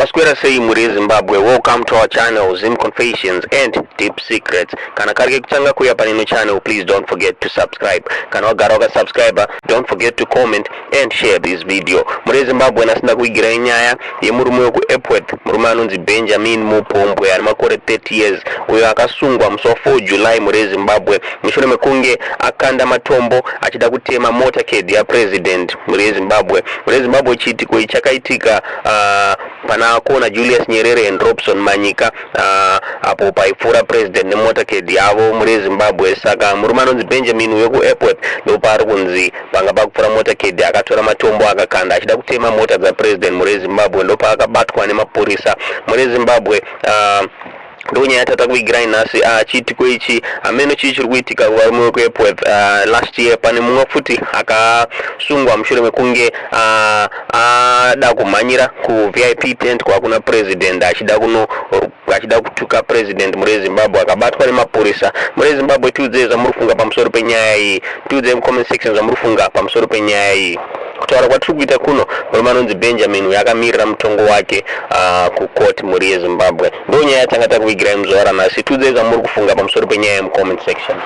Maswera sei mhuri yeZimbabwe? Welcome to our channel, Zim Confessions and Deep Secrets. Kana kari kekutanga kuuya panino channel, please don't forget to subscribe. Kana wagara wakasubscribe, don't forget to comment and share this video. Mhuri yeZimbabwe, nhasi ndakuigirai nyaya yemurume wekuEpworth, murume anonzi Benjamin Mupombwe, ane makore 30 years, uyo akasungwa musi wa4 July, mhuri yeZimbabwe, mushure mekunge akanda matombo achida kutema motorcade yapresident, mhuri yeZimbabwe. Mhuri yeZimbabwe, chiitiko ichi chakaitika pana kona Julius Nyerere and Robson Manyika, apo paipfuura president nemotorcade yavo, mhuri yeZimbabwe. Saka murume anonzi Benjamin wekuEpworth ndopaari kunzi panga pakupfuura motorcade, akatora matombo akakanda achida kutema mota dzapresident, mhuri yeZimbabwe. Ndopaakabatwa nemapurisa, mhuri yeZimbabwe. Ndonyaya tatakuigirai nhasi. Chiitiko ichi, hameno chii chiri kuitika kuvarume vekuEpworth. Last year pane mumwe futi akasungwa mushure mekunge ada kumhanyira kuVIP tent kwakuna president, achida kuno achida kutuka president, mhuri yeZimbabwe, akabatwa nemapurisa, mhuri yeZimbabwe. Tiudzei zvamuri kufunga pamusoro penyaya iyi. Tiudzei mucomment section zvamuri kufunga pamusoro penyaya iyi. Kutaura kwatiri kuita kuno, murume anonzi Benjamin uyo akamirira mutongo wake kukoti, mhuri yeZimbabwe. Ndo nyaya yatanga takuvigirai muzuva ranhasi. Tiudzei zvamuri kufunga pamusoro penyaya yemucomment section.